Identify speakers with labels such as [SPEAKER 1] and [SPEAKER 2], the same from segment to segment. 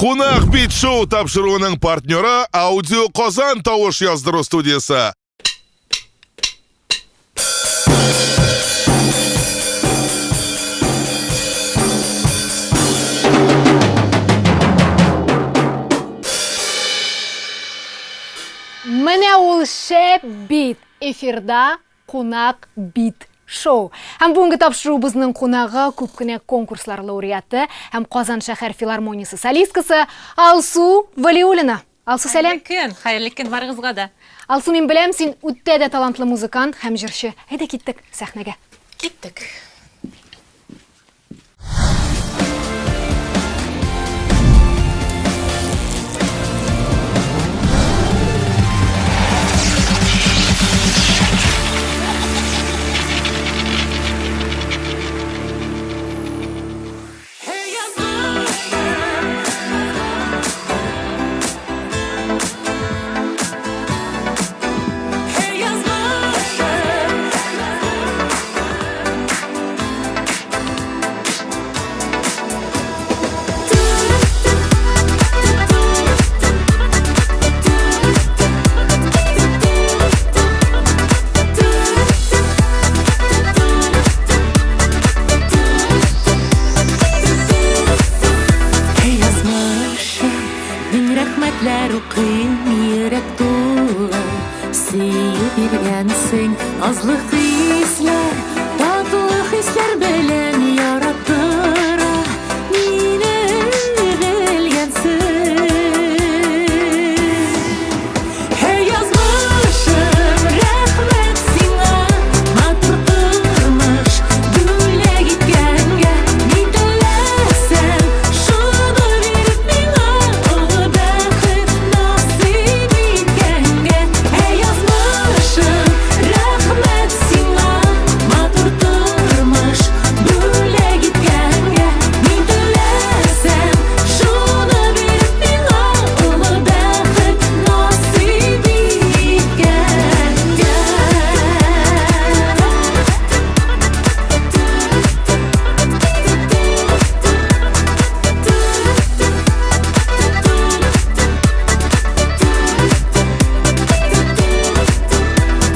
[SPEAKER 1] Кунак бит шоу тапшыруының партнеры Аудио Казан тавыш яздыру студиясе.
[SPEAKER 2] Менә ул шәп бит! Эфирда Кунак бит шоу. Һәм бүгенге тапшыруыбызның кунагы күп кенә конкурслар лауреаты һәм Казан шәһәр филармониясе солисткасы Алсу Валиуллина. Алсу, сәлам.
[SPEAKER 3] Хәерле көн, хәерле көн барыгызга да.
[SPEAKER 2] Алсу, мин беләм, син үтә дә талантлы музыкант һәм җырчы. Әйдә киттек сәхнәгә.
[SPEAKER 3] Киттек. Рәхмәтләр укыйм, йөрәк тулы Сөю биргәнсең, назлы хисләр, татлы хисләр белән яраттыра мине белгәнсең. Һәй, язмышым, рәхмәт сиңа, матур тормыш бүләк иткәнгә. Ни теләсәм, шуны биреп миңа олы бәхет насыйп иткәнгә. Әй, язмышым, рәхмәт сиңа, матур тормыш бүләк иткәнгә. Ни теләсәм, шуны биреп миңа олы бәхет насыйп иткәнгә.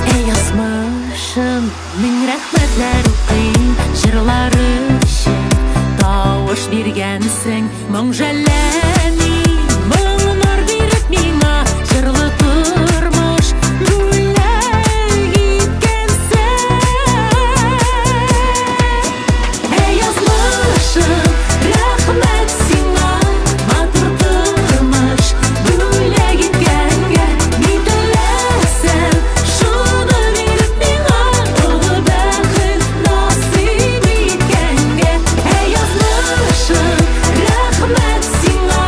[SPEAKER 3] Әй, язмышым, мең рәхмәтләр укыйм, җырлар өчен тавыш биргәнсең, моң жәлләми, моңнар биреп миңа җырлы тормыш бүләк иткәнсең. Әй, язмышым, рәхмәт сиңа, матур тормыш бүләк иткәнгә. Ни теләсәм, шуны биреп миңа олы бәхет насыйп иткәнгә. Әй, язмышым, рәхмәт сиңа,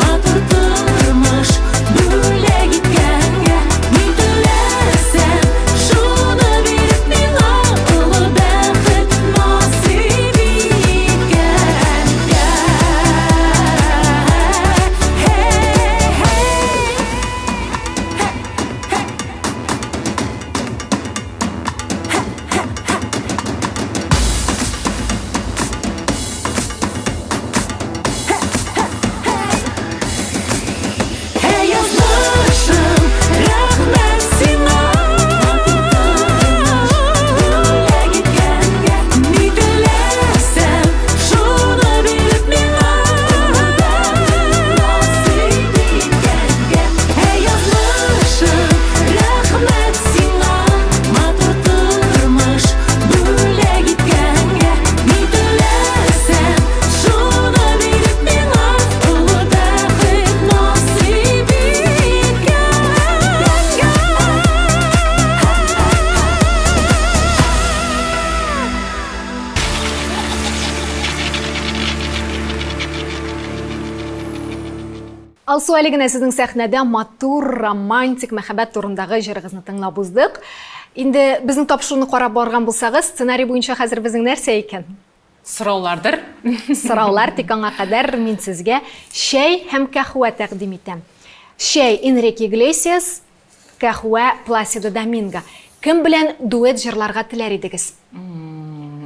[SPEAKER 3] матур тормыш бүләк иткәнгә. Ни теләсәм, шуны биреп миңа олы бәхет насыйп иткәнгә. Һәй, язмышым, рәхмәт сиңа, бүләк иткәнгә. Ни теләсәм, шуны биреп миңа насыйп иткәнгә. Һәй, язмышым, рәхмәт сиңа, матур тормыш бүләк иткәнгә. Ни теләсәм, шуны биреп миңа олы бәхет насыйп иткәнгә.
[SPEAKER 2] Алсу, әле генә сезнең сәхнәдә матур, романтик мәхәббәт турындагы җырыгызны тыңлап уздык. Инде безнең тапшыруны карап барган булсагыз, сценарий буенча хәзер безнең нәрсә икән?
[SPEAKER 3] Сораулардыр.
[SPEAKER 2] Сораулар, тик аңа кадәр мин сезгә чәй һәм кәхвә тәкъдим итәм. Чәй Энрике Иглесиас, кәхвә Пласидо Доминго. Кем белән дуэт җырларга теләр идегез?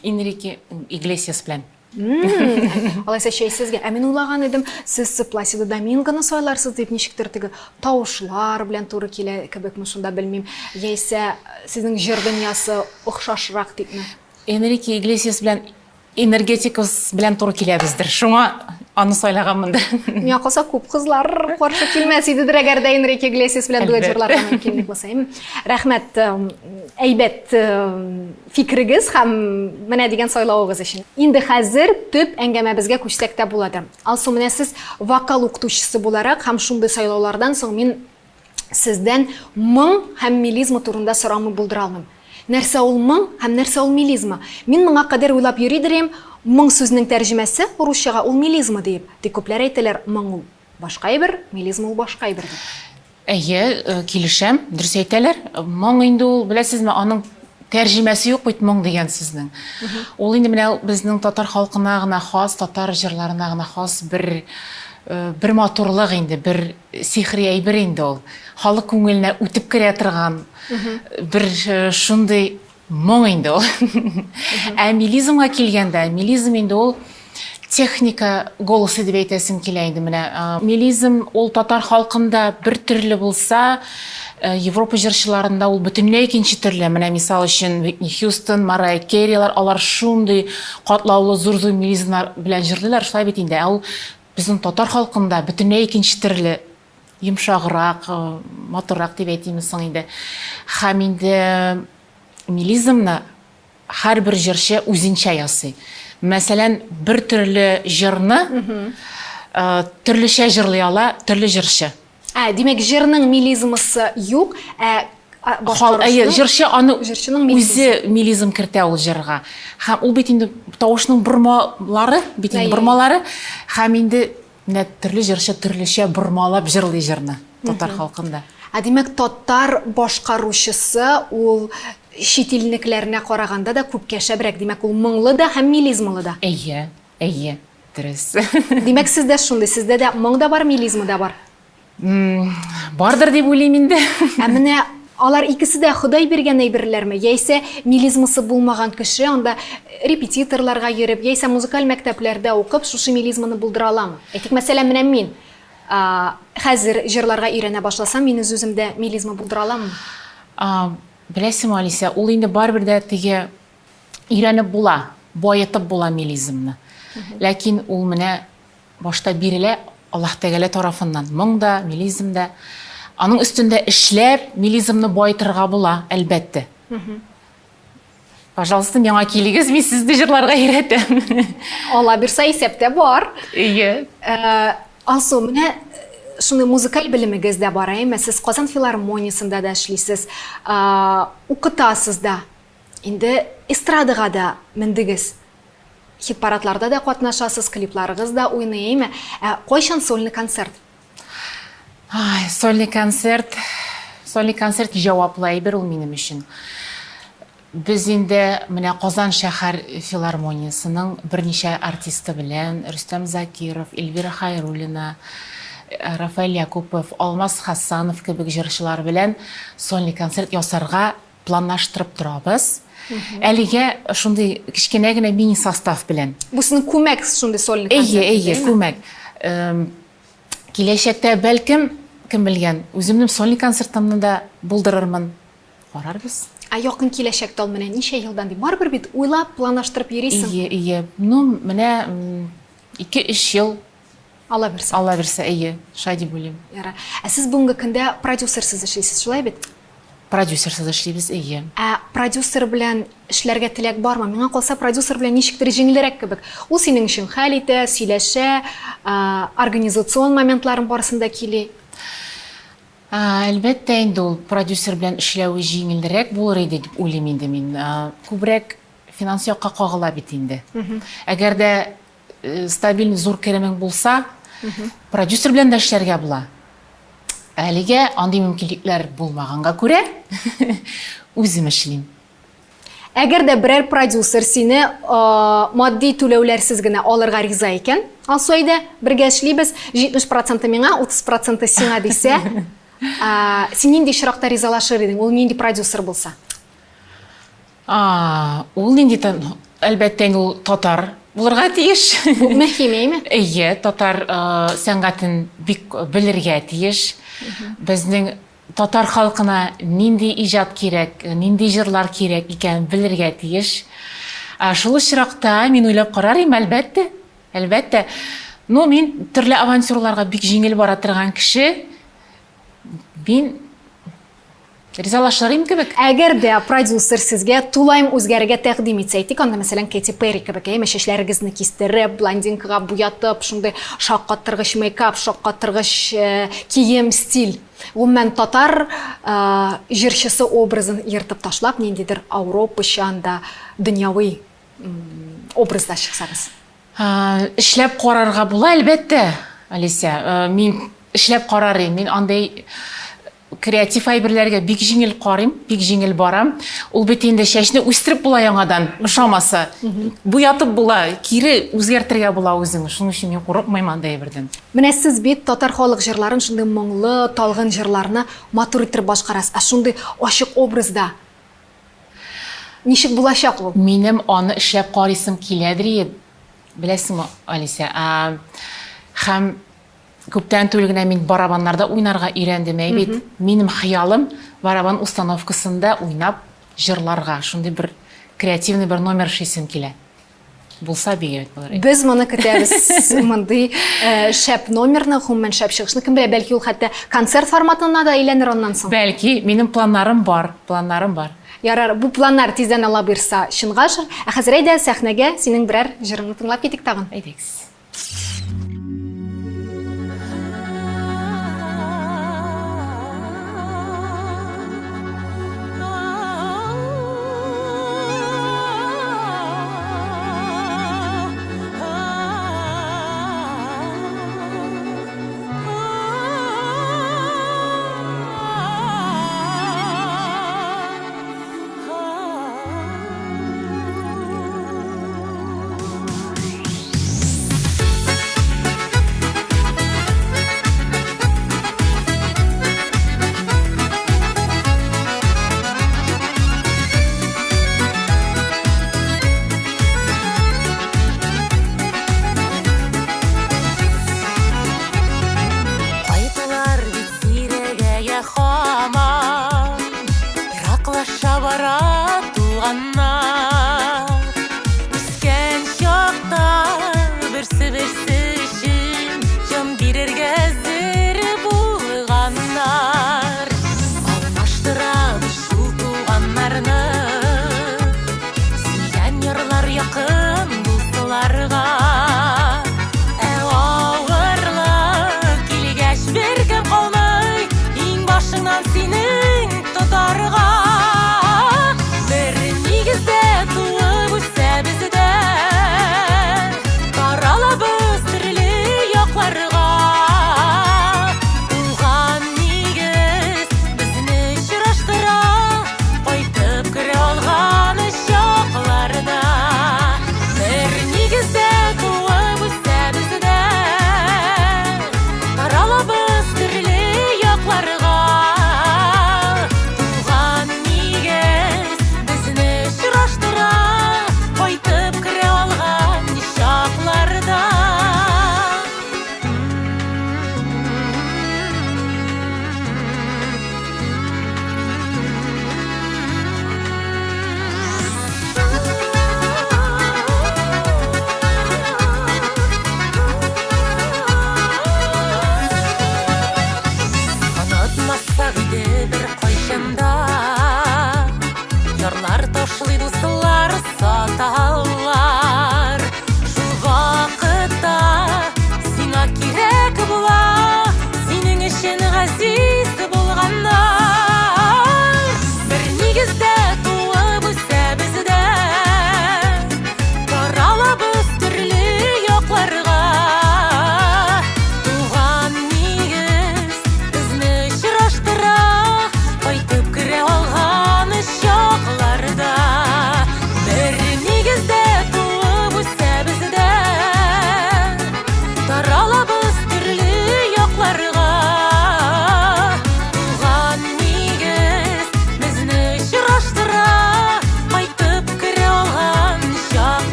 [SPEAKER 3] Энрике Иглесиас белән.
[SPEAKER 2] Алайса чәй сезгә. Ә мин уйлаган идем, сез Пласидо Домингоны сайларсыз дип, ничектер теге тавышлар белән туры килә кебекме шунда, белмим. Яисә сезнең җыр дөньясы охшашрак дипме?
[SPEAKER 4] Энрике Иглесиас белән энергетикабыз белән туры киләбездер. Шуңа аны сайлаганмындыр.
[SPEAKER 2] Миңа калса, күп кызлар каршы килмәс идедер, әгәр дә Энрике Иглесиас белән дуэт җырларга мөмкинлек булса. Рәхмәт, әйбәт фикерегез һәм менә дигән сайлавыгыз өчен. Инде хәзер төп әңгәмәбезгә күчсәк тә буладыр. Алсу, менә сез вокал укытучысы буларак һәм шундый сайлаулардан соң мин сездән моң һәм мелизма турында сорамый булдыра алмыйм. Нәрсә ул моң һәм нәрсә ул мелизма? Мин моңа кадәр уйлап йөридер идем, моң сүзенең тәрҗемәсе русчага ул мелизма диеп. Тик күпләр әйтәләр, моң ул башка әйбер, мелизма ул башка әйбер дип.
[SPEAKER 4] Әйе, килешәм, дөрес әйтәләр. Моң инде ул, беләсезме, аның тәрҗемәсе юк бит моң дигән сүзнең. Ул инде менә безнең татар халкына гына хас, татар җырларына гына хас бер бер матурлык инде, бер сихри әйбер инде ул. Халык күңеленә үтеп керә торган бер шундый моң инде ул. Ә мелизмга килгәндә, мелизм инде ул техника голосы дип әйтәсем килә инде менә. Мелизм ул татар халкында бер төрле булса, Европа җырчыларында ул бөтенләй икенче төрле. Менә мисал өчен Уитни Хьюстон, Марайя Керрилар, алар шундый катлаулы зур-зур мелизмнар белән җырлыйлар, шулай бит инде. Ә ул безнең татар халкында бөтенләй икенче төрле, йомшаграк, матуррак дип әйтимме соң инде. Һәм инде мелизмны һәрбер җырчы үзенчә ясый. Мәсәлән, бер төрле җырны төрлечә җырлый ала төрле җырчы.
[SPEAKER 2] Ә, димәк, җырның мелизмасы юк, ә
[SPEAKER 4] Әйе, җырчы аны җырчының үзе мелизм кертә ул җырга. Һәм ул бит инде тавышның бормалары, бит инде бормалары, һәм инде менә төрле җырчы төрлечә бормалап җырлый җырны татар халкында.
[SPEAKER 2] Ә димәк, татар башкаручысы ул чит илнекеләренә караганда да күпкә шәбрәк. Димәк, ул моңлы да һәм мелизмалы да.
[SPEAKER 4] Әйе, әйе, дөрес.
[SPEAKER 2] Димәк, сез дә шундый, сездә дә моң да бар, мелизма да бар.
[SPEAKER 4] Бардыр дип уйлыйм инде.
[SPEAKER 2] Ә менә алар икесе дә Ходай биргән әйберләрме? Яисә мелизмасы булмаган кеше анда репетиторларга йөреп, яисә музыкаль мәктәпләрдә укып, шушы мелизманы булдыра аламы? Әйтик, мәсәлән, менә мин хәзер җырларга өйрәнә башласам, мин үз-үземдә мелизма булдыра аламмы?
[SPEAKER 4] Беләсеңме, Алисә, ул инде барыбер дә теге өйрәнеп була, баетып була мелизмны. Ләкин ул менә Башта бирелә Аллаһ Тәгалә тарафыннан, моң да, мелизм дә. Аның өстендә эшләп, мелизмны баетырга була, әлбәттә. Пожалуйста, миңа килегез, мин сезне җырларга өйрәтәм.
[SPEAKER 2] Алла бирса, исәптә бар.
[SPEAKER 4] Әйе.
[SPEAKER 2] Алсу, менә шундый музыкаль белемегез дә бар, әйеме? Сез Казан филармониясендә дә эшлисез, укытасыз да. Инде эстрадага да мендегез. Хит-парадларда да катнашасыз, клипларыгыз да уйный, әйме? Ә кайчан сольный концерт?
[SPEAKER 4] Ай, сольный концерт, сольный концерт җаваплы әйбер ул минем өчен. Без инде менә Казан шәһәр филармониясенең берничә артисты белән, Рөстәм Закиров, Эльвира Хайруллина, Рафаэль Якупов, Алмаз Хасанов кебек җырчылар белән сольный концерт ясарга Планлаштырып торабыз. Әлегә шундый кечкенә генә мини состав белән.
[SPEAKER 2] Бу сезнең күмәк шундый сольный концерт.
[SPEAKER 4] Әйе, әйе, күмәк. Киләчәктә бәлкем, кем белгән, үземнең сольный концертымны да булдырырмын. Карарбыз.
[SPEAKER 2] Ә якын киләчәктә ул менә ничә елдан дип? Барыбер бит уйлап, планлаштырып йөрисең.
[SPEAKER 4] Әйе, әйе. Ну, менә ике-өч ел
[SPEAKER 2] Алла бирсә.
[SPEAKER 4] Алла бирсә, әйе, шулай дип уйлыйм.
[SPEAKER 2] Ярар. Ә сез бүгенге көндә продюсерсыз эшлисез, шулай бит?
[SPEAKER 4] Продюсерсыз эшлибез, әйе.
[SPEAKER 2] Ә продюсер белән эшләргә теләк бармы? Миңа калса, продюсер белән ничектер җиңелрәк кебек. Ул синең өчен хәл итә, сөйләшә, организацион моментларын барысын да кили.
[SPEAKER 4] Әлбәттә инде ул продюсер белән эшләве җиңелрәк булыр иде дип уйлыйм инде мин. Күбрәк финанс якка кагыла бит инде. Әгәр дә стабильный зур керемең булса, продюсер белән дә эшләргә була. Әлегә андый мөмкинлекләр булмаганга күрә, үзем эшлим.
[SPEAKER 2] Әгәр дә берәр продюсер сине матди түләүләрсез генә алырга риза икән, Алсу, әйдә, бергә эшлибез, 70 проценты миңа, 30 проценты сиңа дисә, син нинди очракта ризалашыр идең, ул нинди продюсер булса?
[SPEAKER 4] Ул нинди, әлбәттә инде ул татар. булырга тиеш.
[SPEAKER 2] Бу мөһим, әйме?
[SPEAKER 4] Әйе, татар сәнгатен бик белергә тиеш. Безнең татар халкына нинди иҗат кирәк, нинди җырлар кирәк икәнен белергә тиеш. Шул очракта мин уйлап карар идем, әлбәттә. Әлбәттә. Ну, мин төрле авантюраларга бик җиңел бара торган кеше. Мин ризалашыр идем кебек.
[SPEAKER 2] Әгәр дә продюсер сезгә тулаем үзгәрергә тәкъдим итсә, әйтик, анда, мәсәлән, Кэти Перри кебек, әйеме, чәчләрегезне кистереп, блондинкага буятып, шундый шаккаттыргыч мейкап, шаккаттыргыч кием, стиль. Гомумән, татар җырчысы образын ертып ташлап, ниндидер ауропача анда дөньяви образда чыксагыз.
[SPEAKER 4] Эшләп карарга була, әлбәттә, Алисә. Мин эшләп карар идем. Мин андый креатив әйберләргә бик җиңел карыйм, бик җиңел барам. Ул бит инде чәчне үстереп була яңадан, ошамаса. Буятып була, кире үзгәртергә була үзеңне. Шуның өчен мин курыкмыйм андый әйбердән.
[SPEAKER 2] Менә сез бит татар халык җырларын, шундый моңлы, талгын җырларны матур иттереп башкарасыз. Ә шундый ачык образда ничек булачак ул?
[SPEAKER 4] Минем аны эшләп карыйсым киләдер, беләсеңме, Алисә. Һәм күптән түгел генә мин барабаннарда уйнарга өйрәндем, әй бит. Минем хыялым барабан установкасында уйнап җырларга, шундый бер креативный бер номер эшлисем килә. Булса бик әйбәт булыр иде.
[SPEAKER 2] Без моны көтәбез, мондый шәп номерны, гомумән шәп чыгышны. Кем белә, бәлки ул хәтта концерт форматына да әйләнер аннан соң.
[SPEAKER 4] Бәлки, минем планнарым бар, планнарым бар.
[SPEAKER 2] Ярар, бу планнар тиздән Алла боерса чынга ашыр. Ә хәзер әйдә сәхнәгә синең берәр җырыңны тыңлап китик тагын.
[SPEAKER 4] Әйдәгез.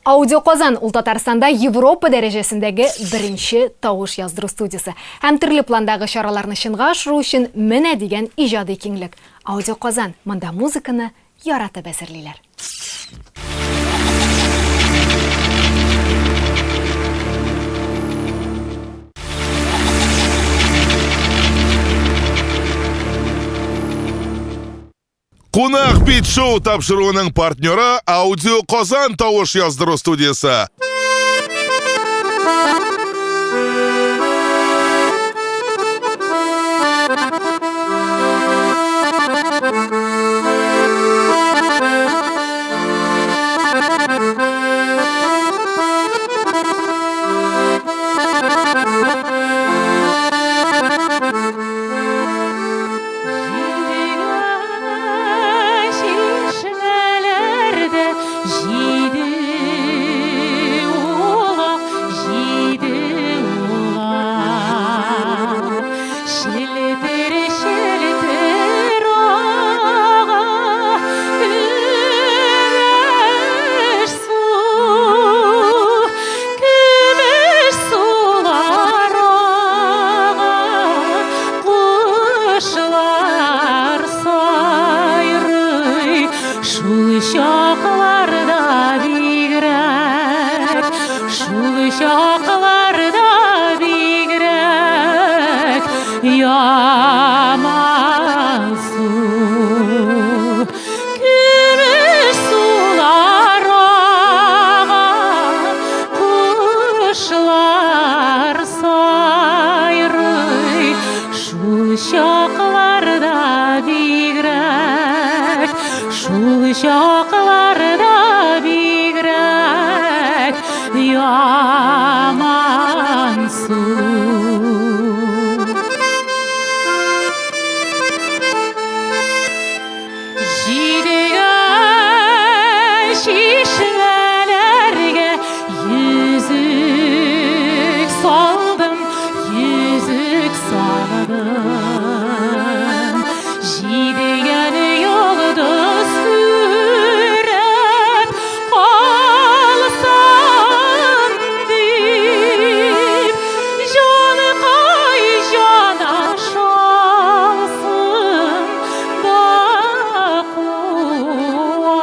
[SPEAKER 2] Аудио Казан ул Татарстанда Европа дәрәҗәсендәге беренче тавыш яздыру студиясе һәм төрле пландагы чараларны чынга ашыру өчен менә дигән иҗади киңлек. Аудио Казан, монда музыканы яратып әзерлиләр.
[SPEAKER 1] Кунак бит шоу тапшыруының партнеры Аудио Казан тавыш яздыру студиясе.
[SPEAKER 3] Чакларда бигрәк ямансу. Җидегән чишмәләргә йөзек салдым, йөзек салдым. Җидегән йолдыз күреп калсын дип, җанкай җан ашалсын да куансын.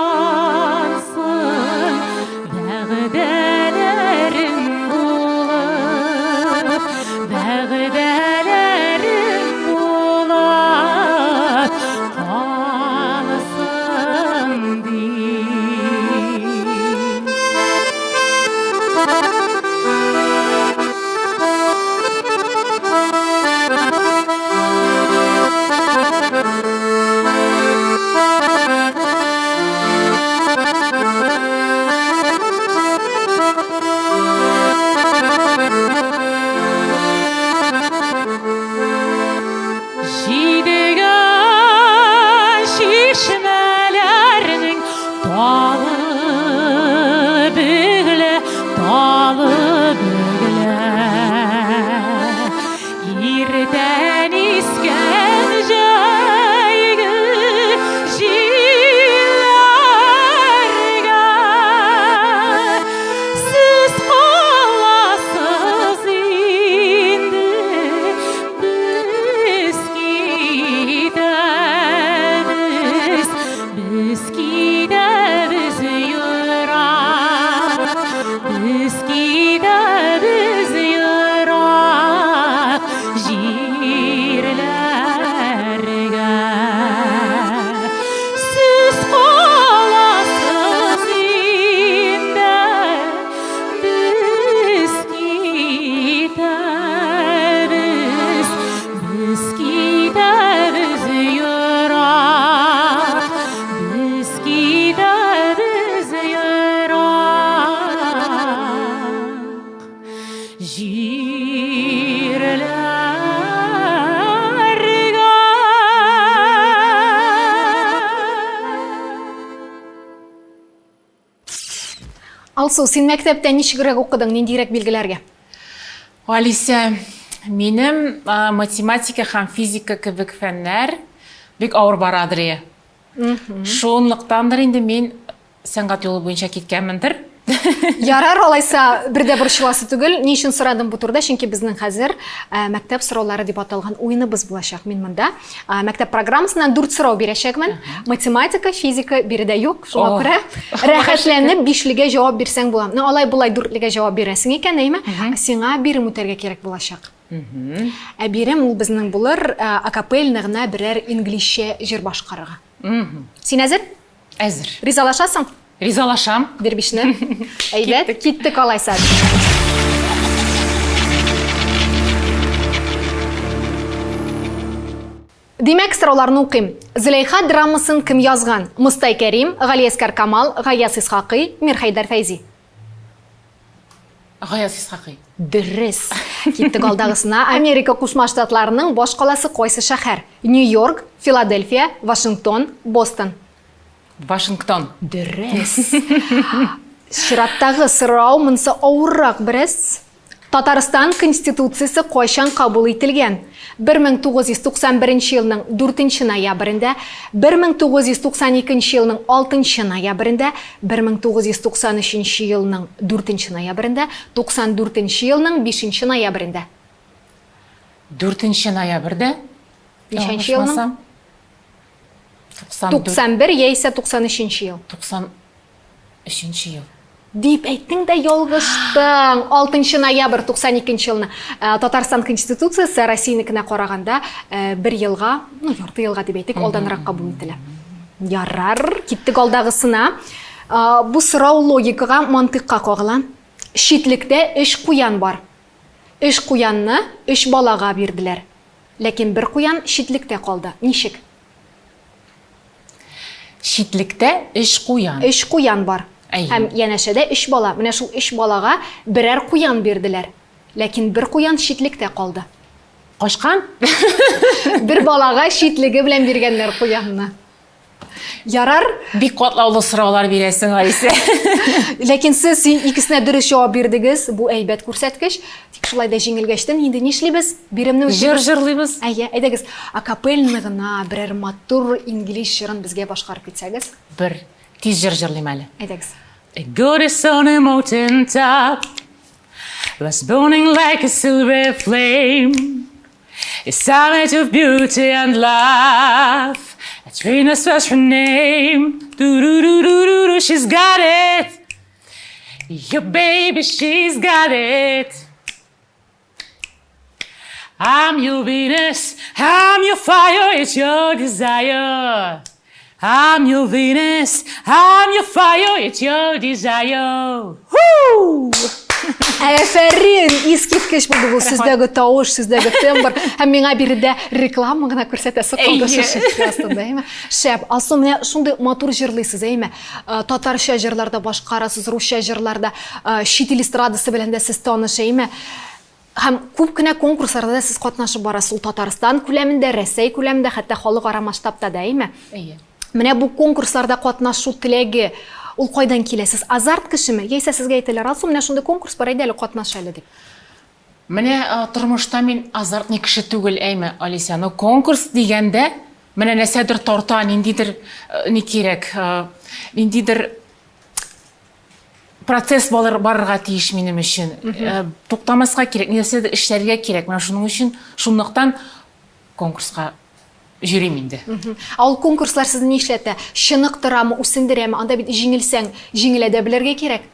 [SPEAKER 3] Вәгъдәләрем булып, вәгъдәләрем булып калсын дип. Җидегән чишмәләрнең талы бөгелә, талы бөгелә. Иртән искән җәйге җилләргә сез каласыз инде, без китәбез, без китәбез ерак, без китәбез ерак җирләргә. Сез каласыз инде, без китәбез, без китәбез ерак, без китәбез ерак җирләргә.
[SPEAKER 2] Алсу, син мәктәптә ничегрәк укыдың, ниндирәк билгеләргә?
[SPEAKER 4] Алисә, минем математика һәм физика кебек фәннәр бик авыр барадыр. Шунлыктандыр инде мин сәнгать юлы буенча киткәнмендер.
[SPEAKER 2] Ярар, алайса, бер дә борчыласы түгел. Ни өчен сорадым бу турыда? Чөнки безнең хәзер э, мәктәп сораулары дип аталган уеныбыз булачак. Мин монда э, мәктәп программасыннан дүрт сорау бирәчәкмен. Математика, физика биредә юк. Шуңа күрә рәхәтләнеп бишлегә җавап бирсәң була. Ну, алай болай дүртлегә җавап бирәсең икән, әйме? Сиңа бирем үтәргә кирәк булачак. Ә бирем ул безнең булыр э, акапельно гына берәр инглизчә җыр башкарырга. Син әзер?
[SPEAKER 4] Әзер.
[SPEAKER 2] Ризалашасың?
[SPEAKER 4] Ризалашам.
[SPEAKER 2] Бир бишне. Әйбәт, киттек алайса. Димәк, сорауларны укыйм. Зөләйха драмасын кем язган? Мостай Кәрим, Галиәскар Камал, Гаяз Исхакый, Мирхәйдәр Фәйзи.
[SPEAKER 4] Гаяз Исхакый.
[SPEAKER 2] Дөрес. Киттек алдагысына. Америка Кушма Штатларының баш каласы кайсы шәһәр? Нью-Йорк, Филадельфия, Вашингтон, Бостон.
[SPEAKER 4] Вашингтон.
[SPEAKER 2] Дөрес. Чираттагы сорау монсы авыррак бераз. Татарстан Конституциясе кайчан кабул ителгән? 1991 елның 4 ноябрендә, 1992 елның 6 ноябрендә, 1993 елның 4 ноябрендә, 94 елның 5 ноябрендә.
[SPEAKER 4] 4 ноябрьдә.
[SPEAKER 2] Ничәнче елның? 91 яисә 93 ел.
[SPEAKER 4] 93 ел.
[SPEAKER 2] Дип әйттең дә ялгыштың. 6 ноябрь 92 елны э, Татарстан Конституциясе Россиянекенә караганда э, бер елга, ну, ярты елга дип әйтик, алданрак кабул ителә. Ярар, киттек алдагысына. Э, бу сорау логикага, мантыйкка кагыла. Читлектә өч куян бар. Өч куянны өч балага бирделәр. Ләкин бер куян читлектә калды. Ничек?
[SPEAKER 4] Читлектә өч куян.
[SPEAKER 2] Өч куян бар.
[SPEAKER 4] Әйе.
[SPEAKER 2] Һәм янәшәдә өч бала. Менә шул өч балага берәр куян бирделәр. Ләкин бер куян читлектә калды.
[SPEAKER 4] Качкан?
[SPEAKER 2] Бер балага читлеге белән биргәннәр куянны. Ярар.
[SPEAKER 4] Бик катлаулы сораулар бирәсең, Алисә.
[SPEAKER 2] Ләкин сез икесенә дөрес җавап бирдегез. Бу әйбәт күрсәткеч. Тик шулай да җиңелгәчтен инде нишлибез? Биремне үтибез.
[SPEAKER 4] Җыр җырлыйбыз.
[SPEAKER 2] Әйе, әйдәгез, акапельно гына берәр матур инглиз җырын безгә башкарып китсәгез.
[SPEAKER 4] Бер тиз җыр җырлыйм әле.
[SPEAKER 2] Әйдәгез.
[SPEAKER 4] A goddess on a mountain top was burning like a silver flame. A summit of beauty and love. Venus was her name. Do do do do do do. She's got it. Your baby, she's got it. I'm your Venus, I'm your fire, it's your desire. I'm your Venus, I'm your fire, it's your desire. Woo!
[SPEAKER 2] Әфәрин, искиткеч булды бу сездәге тавыш, сездәге тембр. Һәм миңа биредә реклама гына күрсәтәсе калды шушы астында, әйме? Шәп, Алсу, менә шундый матур җырлыйсыз, әйме? Э, татарча җырларда башкарасыз, русча җырларда, э, чит ил эстрадасы белән дә сез таныш, әйме? Һәм күп кенә конкурсларда да сез катнашып барасыз. Ул Татарстан күләмендә, Рәсәй күләмендә, хәтта халыкара масштабта да, әйме?
[SPEAKER 4] Әйе.
[SPEAKER 2] Менә бу конкурсларда катнашу теләге ул кайдан килә? Сез азарт кешеме? Яисә сезгә әйтәләр, Алсу, менә шундый конкурс бар, әйдә әле катнаш әле дип.
[SPEAKER 4] Менә тормышта мин азартный кеше түгел, әйме, Алисә. Но конкурс дигәндә, менә нәрсәдер тарта, ниндидер ни кирәк, ниндидер процесс балыр, барырга тиеш минем өчен. Э, туктамаска кирәк, нәрсәдер эшләргә кирәк. Менә шуның өчен, шунлыктан конкурска йөрим инде.
[SPEAKER 2] Ә ул конкурслар сезне нишләтә? Чыныктырамы, үсендерәме? Анда бит җиңелсәң, җиңелә дә белергә кирәк.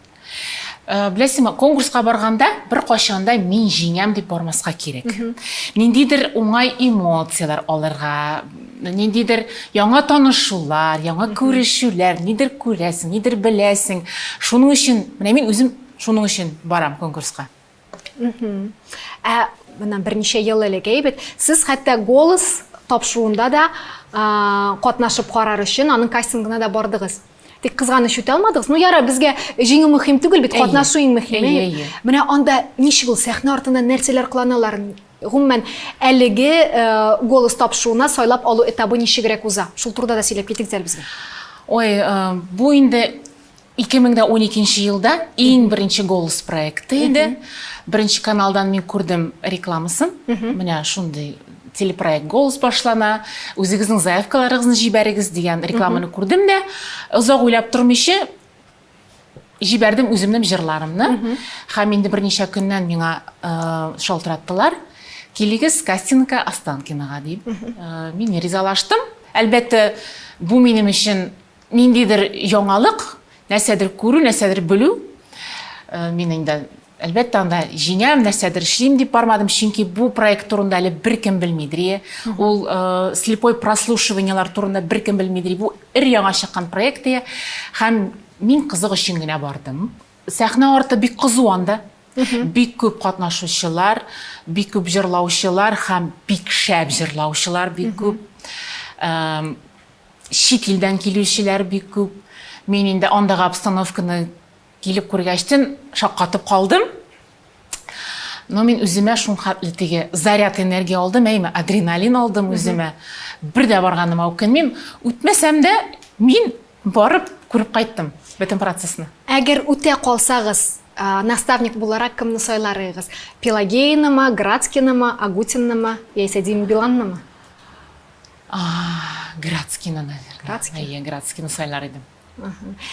[SPEAKER 4] Э, беләсеңме, конкурска барганда беркайчан да мин җиңәм дип бармаска кирәк. Ниндидер уңай эмоцияләр алырга, ниндидер яңа танышулар, яңа күрешүләр, нидер күрәсең, нидер беләсең. Шуның өчен, менә мин үзем шуның өчен барам конкурска.
[SPEAKER 2] Ә менә берничә ел элек әйбәт, сез хәтта Голос тапшыруында да катнашып карар өчен аның кастингына да бардыгыз. Тик кызганыч үтә алмадыгыз. Ну ярар, безгә җиңү мөһим түгел бит, катнашу иң мөһиме. Менә анда ничек ул сәхнә артында нәрсәләр кыланалар? Гомумән, әлеге э, голос тапшыруына сайлап алу этабы ничегрәк уза? Шул турыда да сөйләп китегез әле безгә.
[SPEAKER 4] Ой, э, бу инде 2012 елда иң беренче голос проекты иде. Беренче каналдан мин күрдем рекламасын. Менә шундый телепроект Голос башлана, үзегезнең заявкаларыгызны җибәрегез дигән рекламаны күрдем дә, озак уйлап тормыйча җибәрдем үземнең җырларымны. Һәм инде берничә көннән миңа шалтыраттылар. Килегез кастингка Останкинога дип. Мин ризалаштым. Әлбәттә, бу минем өчен ниндидер яңалык, нәрсәдер күрү, нәрсәдер белү. Мин инде, әлбәттә, анда җиңәм, нәрсәдер эшлим дип бармадым, чөнки бу проект турында әле беркем белмидер. Ул слепой прослушиваниелар турында беркем белмидер. Бу өр-яңа чыккан проект. Һәм мин кызык өчен генә бардым. Сәхнә арты бик кызу анда. Бик күп катнашучылар, бик күп җырлаучылар һәм бик шәп җырлаучылар бик күп. Чит илдән килүчеләр бик күп. Мин инде андагы обстановканы килеп күргәчтен шаккатып калдым. Но мин үземә шул хәтле теге заряд энергия алдым, әйме, адреналин алдым үземә. Бер дә барганыма үкенмим. Үтмәсәм дә, мин барып күреп кайттым бөтен процессны.
[SPEAKER 2] Әгәр үтә калсагыз, наставник буларак кемне сайлар идегез? Пелагеянымы, Градскийнымы, Агутиннымы, яисә Дима Биланнымы?
[SPEAKER 4] Градскийны, наверное.
[SPEAKER 2] Градский?
[SPEAKER 4] Әйе, Градскийны сайлар идем.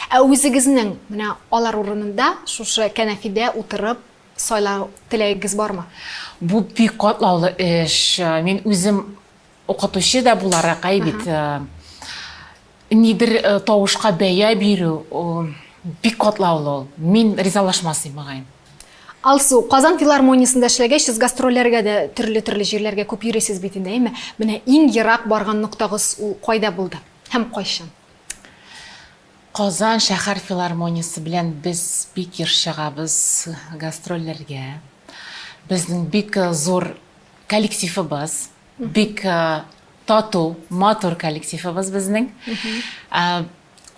[SPEAKER 2] Ә үзегезнең менә алар урынында шушы кәнәфидә утырып сайлау теләгегез бармы?
[SPEAKER 4] Бу бик катлаулы эш. Мин үзем укытучы да буларак, әй бит, нидер тавышка бәя бирү бик катлаулы ул. Мин ризалашмас идем, мөгаен.
[SPEAKER 2] Алсу, Казан филармониясендә эшләгәч, сез гастрольләргә дә төрле-төрле җирләргә күп йөрисез бит инде, әйме? Менә иң ерак барган ноктагыз ул кайда булды һәм кайчан?
[SPEAKER 4] Казан шәһәр филармониясе белән без бик еш чыгабыз гастрольләргә. Безнең бик зур коллективыбыз, бик тату, матур коллективыбыз безнең.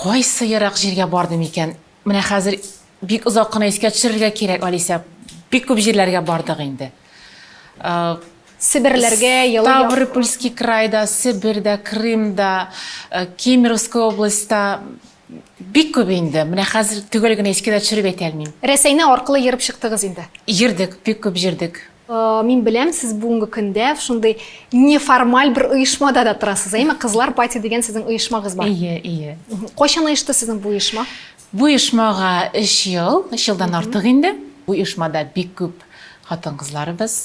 [SPEAKER 4] Кайсы ерак җиргә бардым икән? Менә хәзер бик озак кына искә төшерергә кирәк, Алисә. Бик күп җирләргә бардык инде.
[SPEAKER 2] Себерләргә, елы
[SPEAKER 4] Ставропольский крайда, Себердә, Крымда, Кемеровская областьта бик күп инде. Менә хәзер төгәл генә искә дә төшереп әйтә алмыйм.
[SPEAKER 2] Рәсәйне аркылы ерып чыктыгыз инде.
[SPEAKER 4] Йөрдек, бик күп йөрдек.
[SPEAKER 2] Мин беләм, сез бүгенге көндә шундый неформаль бер оешмада да торасыз, әйме? Кызлар пати дигән сезнең оешмагыз бар.
[SPEAKER 4] Әйе, әйе.
[SPEAKER 2] Кайчан оешты сезнең бу оешма?
[SPEAKER 4] Бу оешмага 3 ел, 3 елдан артык инде. Бу оешмада бик күп хатын-кызларыбыз,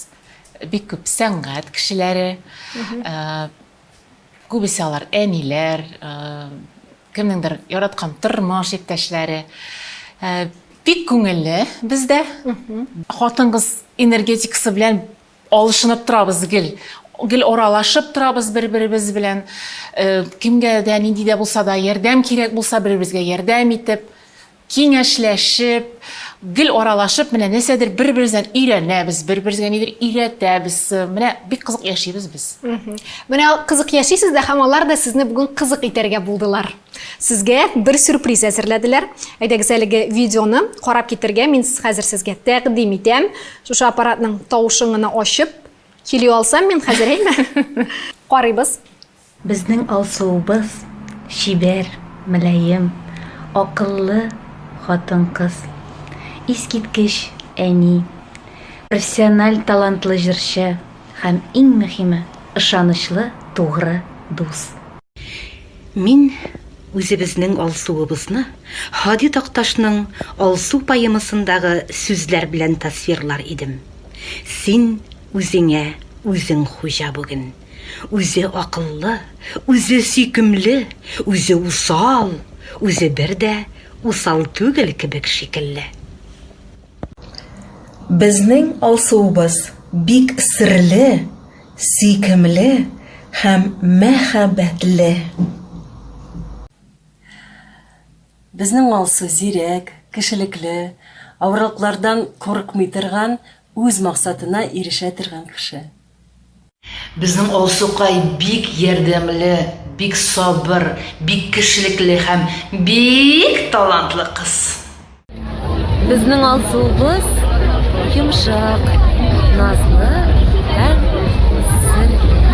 [SPEAKER 4] бик күп сәнгать кешеләре, күбесе алар әниләр, кемнеңдер яраткан тормыш иптәшләре. Бик күңелле бездә. Хатын-кыз энергетикасы белән алышынып торабыз гел. Гел аралашып торабыз бер-беребез белән. Кемгә дә нинди дә булса да ярдәм кирәк булса, бер-беребезгә ярдәм итеп, киңәшләшеп, гел аралашып, менә нәрсәдер бер-беребездән өйрәнәбез, бер-беребезгә нидер өйрәтәбез. Менә бик кызык яшибез без.
[SPEAKER 2] Менә кызык яшисез дә һәм алар да сезне бүген кызык итәргә булдылар. Сезгә бер сюрприз әзерләделәр. Әйдәгез әлеге видеоны карап китергә мин хәзер сезгә тәкъдим итәм. Шушы аппаратның тавышын гына ачып кили алсам мин хәзер, әйме? Карыйбыз.
[SPEAKER 5] Безнең Алсуыбыз чибәр, мөлаем, акыллы хатын-кыз. Искиткеч әни, профессиональ талантлы җырчы һәм иң мөһиме, ышанычлы, тугры дус.
[SPEAKER 6] Мин үзебезнең Алсуыбызны Һади Такташның Алсу поэмасындагы сүзләр белән тасвирлар идем, Син үзеңә үзең хуҗа бүген. Үзе акыллы, үзе сөйкемле, үзе усал, үзе бер дә усал түгел кебек шикелле.
[SPEAKER 7] Безнең Алсуыбыз бик серле, сөйкемле һәм мәхәббәтле.
[SPEAKER 8] Безнең Алсу зирәк, кешелекле, авырлыклардан курыкмый торган, үз максатына ирешә торган кеше.
[SPEAKER 9] Безнең Алсукай бик ярдәмле, бик сабыр, бик кешелекле һәм бик талантлы кыз.
[SPEAKER 10] Безнең Алсуыбыз йомшак, назлы һәм серле.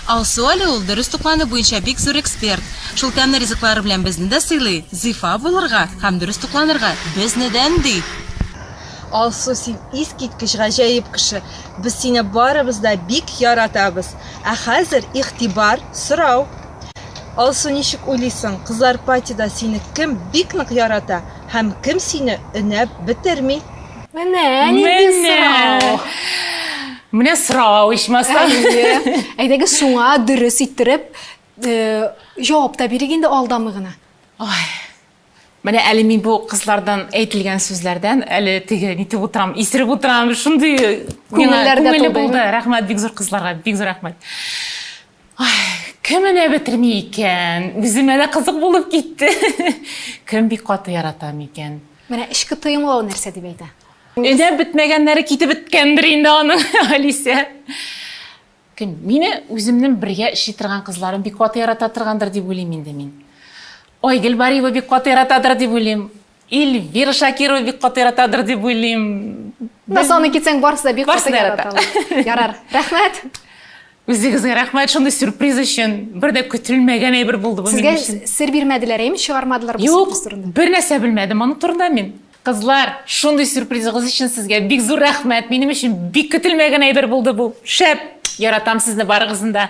[SPEAKER 11] Алсу әле ул дөрес туклану буенча бик зур эксперт. Шул тәмле ризыклары белән безне дә сыйлый, зифа булырга һәм дөрес тукланырга безне дә өнди.
[SPEAKER 12] Алсу, син искиткеч гаҗәеп кеше. Без сине барыбыз да бик яратабыз. Ә хәзер игътибар, сорау. Алсу, ничек уйлыйсың, кызлар патида сине кем бик нык ярата һәм кем сине өнәп бетерми?
[SPEAKER 2] Менә нинди сорау.
[SPEAKER 4] Менә сорау ичмасам.
[SPEAKER 2] Әйе. Әйдәгез шуңа дөрес иттереп э, җавап та бирик инде алдамый гына.
[SPEAKER 4] Ой. Менә әле мин бу кызлардан әйтелгән сүзләрдән әле теге нитеп утырам, исереп утырам, шундый
[SPEAKER 2] Күңелләрдә
[SPEAKER 4] күңелле
[SPEAKER 2] тулды,
[SPEAKER 4] булды. Рәхмәт бик зур кызларга, бик зур рәхмәт. Ай, кем менә бетерми икән? Үземә дә кызык булып китте. Кем бик каты ярата микән?
[SPEAKER 2] Менә эчке тоемлау нәрсә дип әйтә?
[SPEAKER 4] Өнәп бетмәгәннәре китеп беткәндер инде аның, Алисә. Кем? Мине үземнең бергә эшли торган кызларым бик каты ярата торгандыр дип уйлыйм инде мин. Айгөл Бариева бик каты яратадыр дип уйлыйм. Эльвира Шакирова бик каты яратадыр дип уйлыйм.
[SPEAKER 2] Менә саный китсәң, барысы да бик
[SPEAKER 4] Барысы
[SPEAKER 2] каты
[SPEAKER 4] да ярата.
[SPEAKER 2] яраталар. Ярар. Рәхмәт.
[SPEAKER 4] Үзегезгә рәхмәт шундый сюрприз өчен. Бер дә көтелмәгән әйбер булды бу
[SPEAKER 2] Сезгә
[SPEAKER 4] минем өчен.
[SPEAKER 2] сер бирмәделәр, әйеме? Чыгармадылар бу
[SPEAKER 4] Юк,
[SPEAKER 2] сюрприз турында.
[SPEAKER 4] бер нәрсә белмәдем аның турында мин. Кызлар, шундый сюрпризыгыз өчен сезгә бик зур рәхмәт. Минем өчен бик көтелмәгән әйбер булды бу. Шәп! Яратам сезне барыгызны да.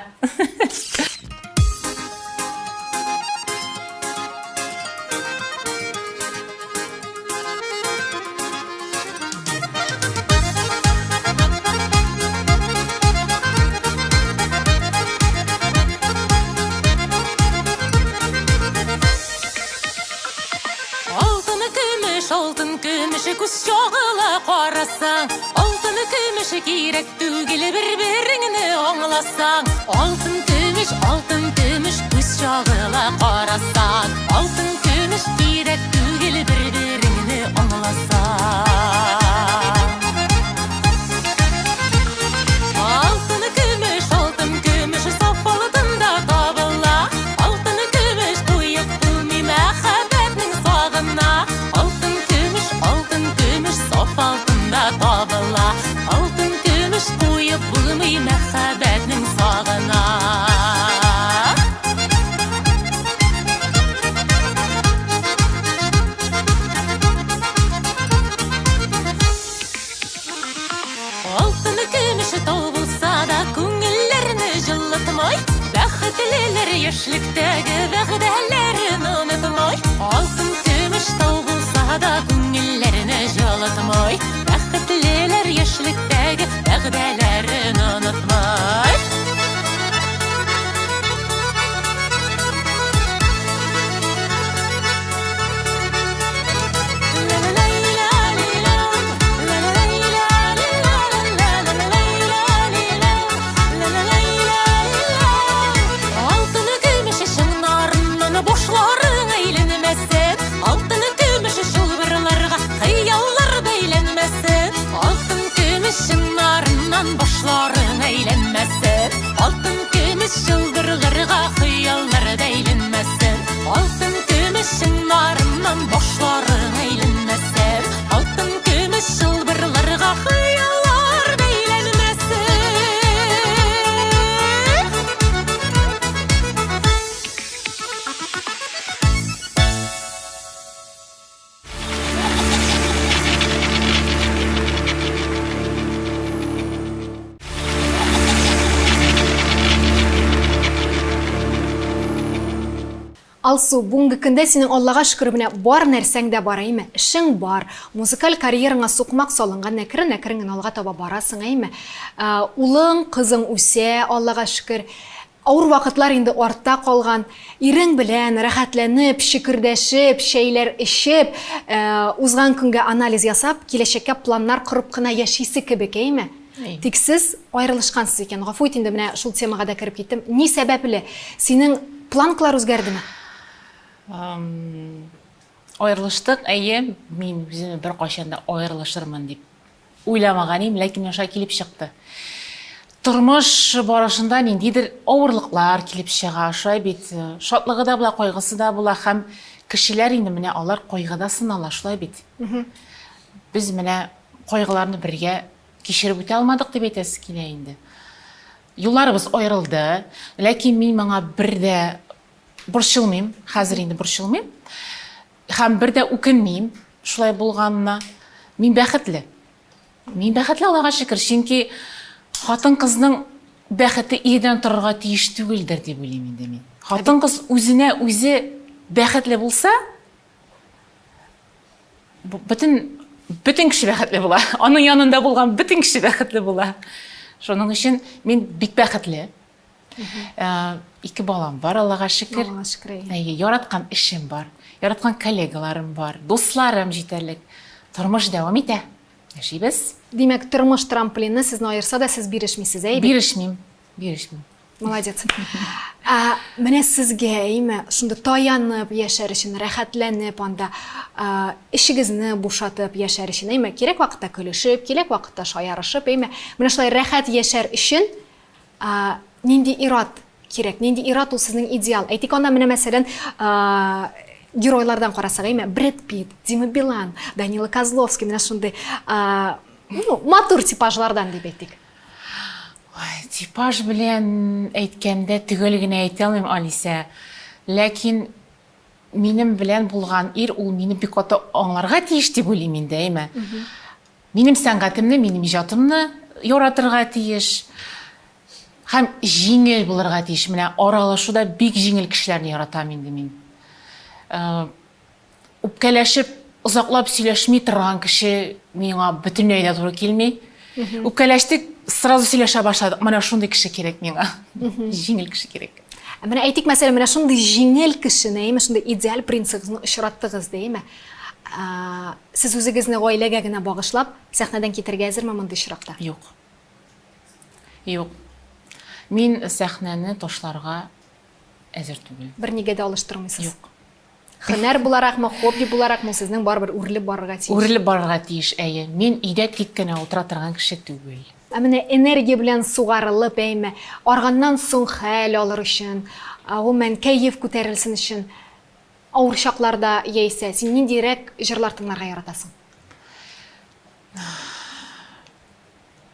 [SPEAKER 4] Алтын көмеш, алтын көмеш, күз чагыла карасаң. Алтын көмеш кирәк түгел бер-береңне аңласаң. Алтын көмеш, алтын көмеш, күз чагыла карасаң. Алтын көмеш кирәк түгел бер-береңне аңласаң. Алтын көмеш, алтын көмеш, саф алтында табыла. Алтын көмеш куеп булмый мәхәббәтнең сагына. Алтын көмеш, алтын көмеш, саф алтында табыла. Алтын көмеш куеп булмый мәхәббәтнең сагына. Алтын көмеш тау булса да күңелләрне җылытмай. Бәхетлеләр яшьлектәге вәгъдәләрен онытмай. Алтын көмеш тау булса да күңелләрне җылытмай. Бәхетлеләр яшьлектәге вәгъдәләрен онытмай. Алтын көмеш чыңнарыннан башларың әйләнмәсен. Алтын көмеш чылбырларга хыяллар бәйләнмәсен. Алтын көмеш чыңнарыннан башларың әйләнмәсен. Алтын көмеш чылбырларга хыяллар бәйләнмәсен. Алтын көмеш чыңнарыннан башларың әйләнмәсен. Алтын көмеш чылбырларга хыяллар бәйләнмәсен.
[SPEAKER 2] Алсу, бүгенге көндә синең Аллага шөкер менә бар нәрсәң дә бар, әйме? Эшең бар, музыкаль карьераңа сукмак салынган, әкрен-әкрен генә алга таба барасың, әйме? Улың, кызың үсә, Аллага шөкер. Авыр вакытлар инде артта калган. Ирең белән рәхәтләнеп, шөкердәшеп, чәйләр эчеп, узган көнгә анализ ясап, киләчәккә планнар корып кына яшисе кебек, әйме? Тик сез аерылышкансыз икән. Гафу ит инде, менә шул темага да кереп киттем. Ни сәбәпле? Синең планкалар үзгәрдеме?
[SPEAKER 4] Аерылыштык, әйе, мин үземне беркайчан да аерылышырмын дип уйламаган идем, ләкин менә шулай килеп чыкты. Тормыш барышында ниндидер авырлыклар килеп чыга, шулай бит. Шатлыгы да була, кайгысы да була һәм кешеләр инде менә алар кайгыда сынала, шулай бит. Без менә кайгыларны бергә кичереп үтә алмадык дип әйтәсе килә инде. Юлларыбыз аерылды, ләкин мин моңа бер дә борчылмыйм, хәзер инде борчылмыйм. Һәм бер дә үкенмим шулай булганына. Мин бәхетле. Мин бәхетле, Аллага шөкер, чөнки хатын-кызның бәхете ирдән торырга тиеш түгелдер дип уйлыйм инде мин. Хатын-кыз үзенә үзе бәхетле булса, бөтен бөтен кеше бәхетле була. Аның янында булган бөтен кеше бәхетле була. Шуның өчен мин бик бәхетле. Э, ике балам бар, Аллага шөкер.
[SPEAKER 2] Аллага шөкер.
[SPEAKER 4] Әйе, яраткан эшем бар, яраткан коллегаларым бар, дусларым җитәрлек. Тормыш дәвам итә. Яшибез.
[SPEAKER 2] Димәк, тормыш трамплины сезне аерса да, сез бирешмисез, әйе бит?
[SPEAKER 4] Бирешмим. Бирешмим.
[SPEAKER 2] Молодец. Ә, менә сезгә, әйме, шунда таянып яшәр өчен, рәхәтләнеп анда, ә, эчегезне бушатып яшәр өчен, әйме, кирәк вакытта көлешеп, кирәк вакытта шаярышып, әйме, менә шулай рәхәт яшәр өчен, ә, нинди ир-ат кирәк, нинди ир-ат ул сезнең идеал? Әйтик, анда менә мәсәлән, ә, геройлардан карасак, әйме, Брэд Питт, Дима Билан, Данила Козловский, менә шундый, ә, ну, матур типажлардан дип әйтик.
[SPEAKER 4] Ой, типаж белән әйткәндә төгәл генә әйтә алмыйм, Алисә. Ләкин минем белән булган ир ул мине бик каты аңларга тиеш дип уйлыйм инде, әйме? Минем сәнгатемне, минем иҗатымны яратырга тиеш. Һәм җиңел булырга тиеш. Менә аралашуда бик җиңел кешеләрне яратам инде мин. Э, Үпкәләшеп, озаклап сөйләшми торган кеше миңа бөтенләй дә туры килми. Үпкәләштек, сразу сөйләшә башладык. Менә шундый кеше кирәк миңа. Җиңел кеше кирәк.
[SPEAKER 2] Ә менә әйтик, мәсәлән, менә шундый җиңел кешене, әйме, шундый идеаль принцигызны очраттыгыз, ди, әйме? Сез үзегезне гаиләгә генә багышлап, сәхнәдән китәргә әзерме мондый очракта?
[SPEAKER 4] Юк. Юк. Мин сәхнәне ташларга әзер түгел.
[SPEAKER 2] Бернигә дә алыштырмыйсыз?
[SPEAKER 4] Юк.
[SPEAKER 2] Һөнәр буларакмы, хобби буларакмы, сезнең барыбер үрелеп барырга тиеш.
[SPEAKER 4] Үрелеп барырга тиеш, әйе. Мин өйдә тик кенә утыра торган кеше түгел.
[SPEAKER 2] Ә менә энергия белән сугарылып, әйме, арганнан соң хәл алыр өчен, гомумән, кәеф күтәрелсен өчен, авыр чакларда яисә син ниндирәк җырлар тыңларга яратасың?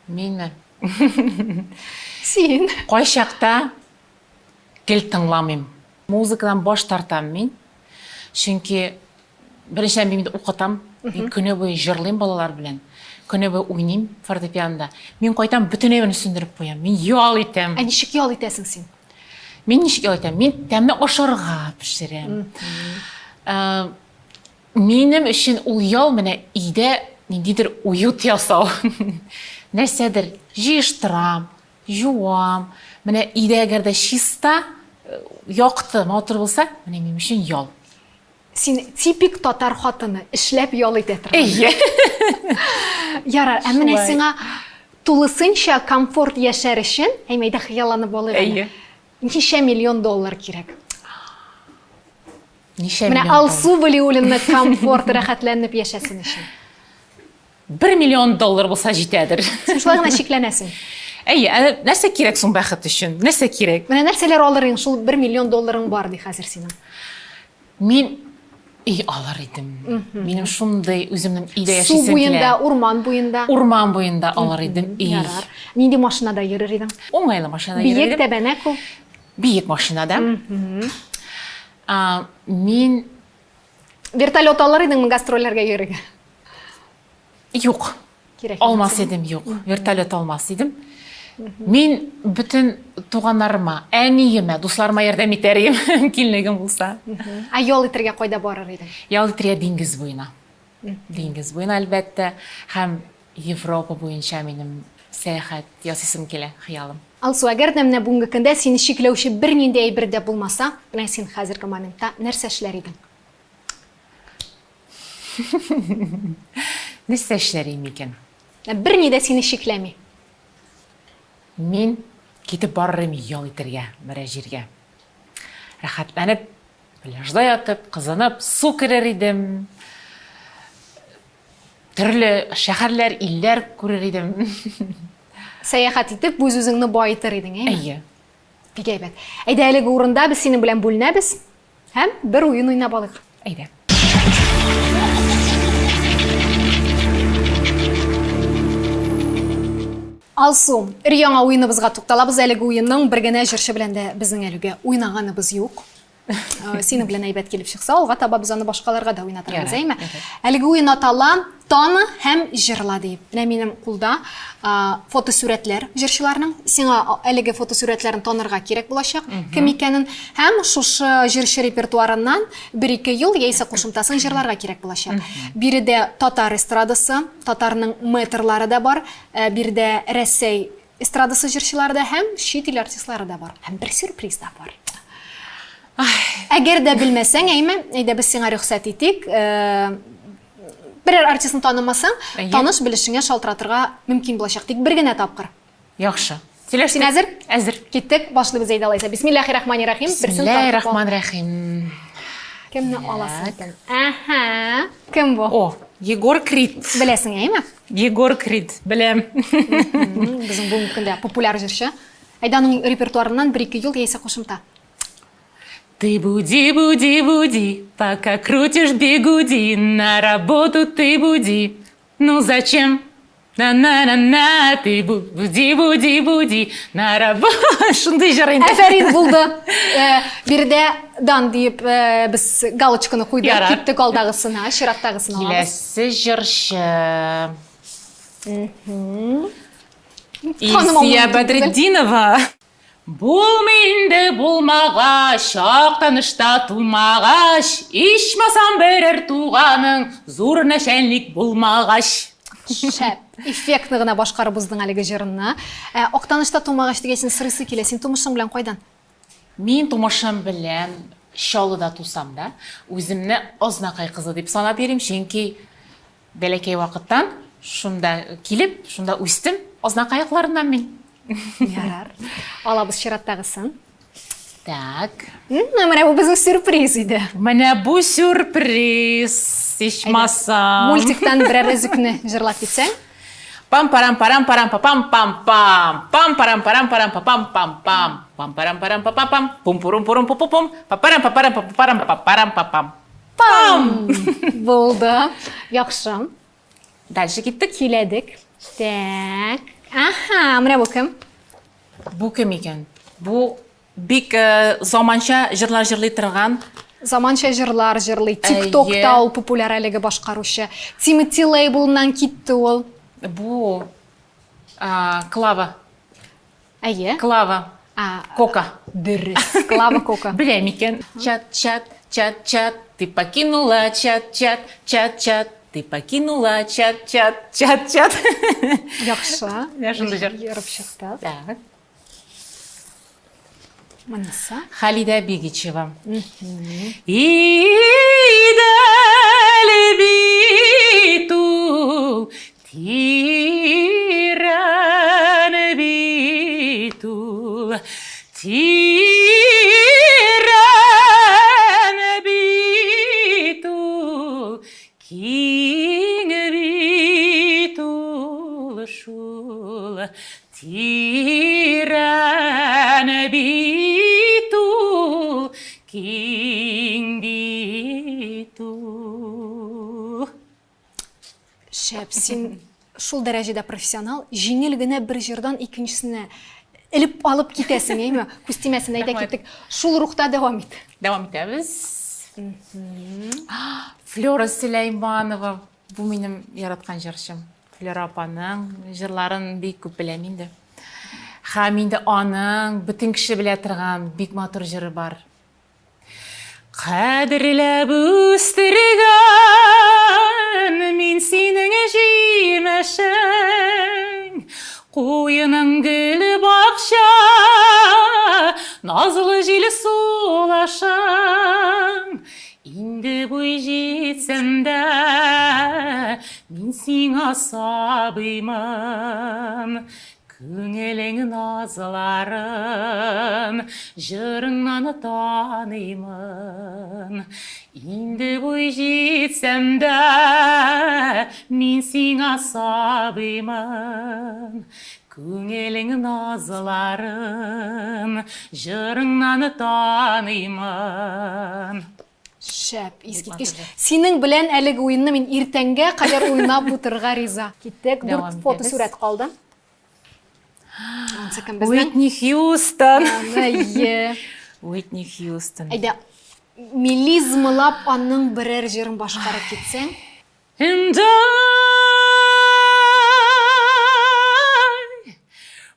[SPEAKER 4] Минме?
[SPEAKER 2] Син.
[SPEAKER 4] Кайчакта гел тыңламыйм. Музыкадан баш тартам мин. Чөнки беренчедән мин инде укытам. Мин көне буе җырлыйм балалар белән. Көне буе уйныйм фортепианода. Мин кайтам, бөтен әйберне сүндереп куям. Мин ял итәм.
[SPEAKER 2] Ә ничек ял итәсең син?
[SPEAKER 4] Мин ничек ял итәм? Мин тәмле ашарга пешерәм. Э, минем өчен ул ял менә өйдә ниндидер уют ясау. Нәрсәдер җыештырам, Юам. Менә өйдә әгәр дә чиста, якты, матур булса, менә минем өчен ял.
[SPEAKER 2] Син типик татар хатыны, эшләп ял итә торган.
[SPEAKER 4] Әйе.
[SPEAKER 2] Ярар, ә менә сиңа тулысынча комфорт яшәр өчен, әйме, әйдә хыялланып алыйк әле.
[SPEAKER 4] Әйе.
[SPEAKER 2] Ничә миллион доллар кирәк?
[SPEAKER 4] Ничә
[SPEAKER 2] Менә
[SPEAKER 4] миллион
[SPEAKER 2] Алсу Вәлиуллина комфорт рәхәтләнеп яшәсен өчен.
[SPEAKER 4] Бер миллион доллар булса җитәдер.
[SPEAKER 2] Син шулай гына чикләнәсең.
[SPEAKER 4] Әйе, ә нәрсә кирәк соң бәхет өчен? Нәрсә кирәк?
[SPEAKER 2] Менә нәрсәләр алыр идең, шул бер миллион долларың бар ди хәзер синең.
[SPEAKER 4] Мин өй алыр идем. Минем шундый үземнең өйдә
[SPEAKER 2] Су
[SPEAKER 4] яшисем
[SPEAKER 2] буенда,
[SPEAKER 4] килә.
[SPEAKER 2] урман буенда.
[SPEAKER 4] Урман буенда алыр идем өй.
[SPEAKER 2] Ярар. Нинди машинада йөрер идең?
[SPEAKER 4] Уңайлы машинада йөрер
[SPEAKER 2] Биек,
[SPEAKER 4] идем.
[SPEAKER 2] тәбәнәк ул.
[SPEAKER 4] Биек машинада. Мин
[SPEAKER 2] Вертолет алыр идеңме гастрольләргә йөрергә?
[SPEAKER 4] Юк.
[SPEAKER 2] Кирәк.
[SPEAKER 4] Алмас идем, юк. Вертолет алмас идем. Мин бөтен туганнарыма, әниемә, дусларыма ярдәм итәр идем, мөмкинлегем булса.
[SPEAKER 2] Ә ял итәргә кайда барыр идең?
[SPEAKER 4] Ял итәргә диңгез буена. Диңгез буена, әлбәттә. Һәм Европа буенча минем сәяхәт ясыйсым килә, хыялым.
[SPEAKER 2] Алсу, әгәр дә менә бүгенге көндә сине чикләүче бернинди әйбер дә булмаса, менә син хәзерге моментта нәрсә эшләр идең?
[SPEAKER 4] Нәрсә эшләр идем икән?
[SPEAKER 2] Берни дә сине чикләми.
[SPEAKER 4] Мин китеп барыр идем ял итәргә берәр җиргә. Рәхәтләнеп, пляжда ятып, кызынып, су керер идем. Төрле шәһәрләр, илләр күрер идем.
[SPEAKER 2] Сәяхәт итеп, үз-үзеңне баетыр идең, әйеме?
[SPEAKER 4] Әйе.
[SPEAKER 2] Бик әйбәт. Әйдә, әлеге урында без синең белән бүленәбез һәм бер уен уйнап алыйк.
[SPEAKER 4] Әйдә.
[SPEAKER 2] Алсу, өр-яңа уеныбызга тукталабыз. Әлеге уенның бер генә җырчы белән дә безнең әлегә уйнаганыбыз юк. Э, синең белән әйбәт килеп чыкса, алга таба без аны башкаларга да уйнатырбыз, әйме? Әлеге уен атала Таны һәм җырла дип. Менә минем кулда фотосурәтләр җырчыларның. Сиңа әлеге фотосурәтләрен танырга кирәк булачак, кем икәнен һәм шушы җырчы репертуарыннан бер-ике юл яисә кушымтасын җырларга кирәк булачак. Биредә татар эстрадасы, татарның мэтрлары да бар, э, биредә Рәсәй Эстрадасы җырчылары да һәм чит ил артистлары да бар. Һәм бер сюрприз да бар. Әгәр дә белмәсәң, әйме, әйдә без сиңа рөхсәт итик. Э, берәр артистны танымасаң, таныш белешеңә шалтыратырга мөмкин булачак. Тик бер генә тапкыр.
[SPEAKER 4] Яхшы.
[SPEAKER 2] Сөйләштек. Син әзер?
[SPEAKER 4] Әзер.
[SPEAKER 2] Киттек, башлыйбыз әйдә алайса. Бисмиллахи-рахмани-рахим.
[SPEAKER 4] Бисмиллахи-рахмани-рахим.
[SPEAKER 2] Кемне аласың икән? Әһә. Кем бу?
[SPEAKER 4] О, Егор Крид.
[SPEAKER 2] Беләсең, әйме?
[SPEAKER 4] Егор Крид, беләм.
[SPEAKER 2] Безнең бүгенге көндә популяр җырчы. Әйдә аның репертуарыннан бер-ике юл яисә кушымта.
[SPEAKER 4] Ты буди, буди, буди, пока крутишь бигуди, на работу ты буди. Ну зачем? На-на-на-на, ты буди, буди, буди, на работу. Шундый җыр инде.
[SPEAKER 2] Афәрин булды. Э, биредә дан диеп э, без галочканы куйдык, киттек алдагысына, чираттагысына
[SPEAKER 4] алабыз. Киләсе җырчы. Илсия Бәдретдинова. Булмый инде булмагач, Актанышта тумагач, Ичмасам берәр туганың Зур нәчәлник булмагач.
[SPEAKER 2] Шәп! Эффектно гына башкарып уздың әлеге җырны. Ә, Актанышта тумагач дигәч, сорыйсы килә, син тумышың белән кайдан?
[SPEAKER 4] Мин тумышым белән Чаллыда тусам да, үземне Азнакай кызы дип санап йөрим, чөнки бәләкәй вакыттан шунда килеп, шунда үстем. Азнакай якларыннан мин.
[SPEAKER 2] Ярар. Алабыз чираттагысын.
[SPEAKER 4] Так.
[SPEAKER 2] Менә бу безнең сюрприз иде.
[SPEAKER 4] Менә бу сюрприз, ичмасам.
[SPEAKER 2] Мультиктан берәр өзекне җырлап китсәң.
[SPEAKER 4] Пам парам парам парам па пам пам пам. Пам парам парам парам па пам пам пам. Пам парам парам па па пам. Пум пурум пурум пу пу пум. Па парам па парам па парам па парам па пам.
[SPEAKER 2] Пам! Булды. Яхшы.
[SPEAKER 4] Дальше киттек.
[SPEAKER 2] Көйләдек. Так. Аха, менә бу кем?
[SPEAKER 4] Бу кем икән? Бу бик э, заманча җырлар җырлый торган.
[SPEAKER 2] Заманча җырлар җырлый. ТикТокта ул популяр әлеге башкаручы. Тимати лейблыннан китте ул.
[SPEAKER 4] Бу Клава.
[SPEAKER 2] Әйе.
[SPEAKER 4] Клава. Кока.
[SPEAKER 2] Дөрес. Клава Кока.
[SPEAKER 4] Беләм икән. Чат, чат, чат, чат, ты покинула чат, чат, чат, чат, ты покинула чат, чат, чат, чат.
[SPEAKER 2] Яхшы.
[SPEAKER 4] Менә шундый җыр.
[SPEAKER 2] Ерып чыкты.
[SPEAKER 4] Так.
[SPEAKER 2] Монысы.
[SPEAKER 4] Халидә Бигичева. Идел бит ул Тирән бит ул, тирән бит ул, киң бит ул шул, тирән бит ул, киң бит ул.
[SPEAKER 2] Шәп, син шул дәрәҗәдә профессионал, җиңел генә бер җырдан икенчесенә элеп алып китәсең, әйме? Күз тимәсен, әйдә киттек. Шул рухта дәвам ит.
[SPEAKER 4] Дәвам итәбез. Флера Сөләйманова. Бу минем яраткан җырчым. Флера апаның җырларын бик күп беләм инде. Һәм инде аның бөтен кеше белә торган бик матур җыры бар. Кадерләп үстергән мин синең җимешең, Куеның гөл бакча, назлы җил сулашың. Инде буй җитсәм дә, мин сиңа сабыймын. Күңелең назларын җырыңнан таныймын. Инде буй җитсәм дә, мин сиңа сабыймын. Күңелең назларын җырыңнан таныймын.
[SPEAKER 2] Шәп, искиткеч. Синең белән әлеге уенны мин иртәнгә кадәр уйнап утырырга риза. Киттек, дүрт фотосурәт калды.
[SPEAKER 4] Уитни Хьюстон.
[SPEAKER 2] Әйе.
[SPEAKER 4] Уитни Хьюстон.
[SPEAKER 2] Әйдә, мелизмалап аның берәр җырын башкарып китсәң.
[SPEAKER 3] And I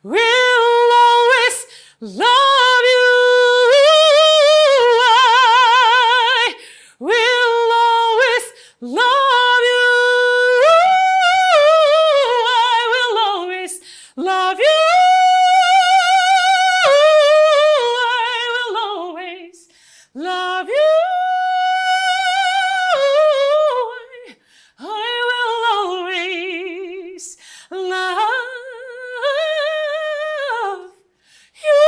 [SPEAKER 3] will always love you. I will always love you. I will always love you. I will always love you. I will always love you.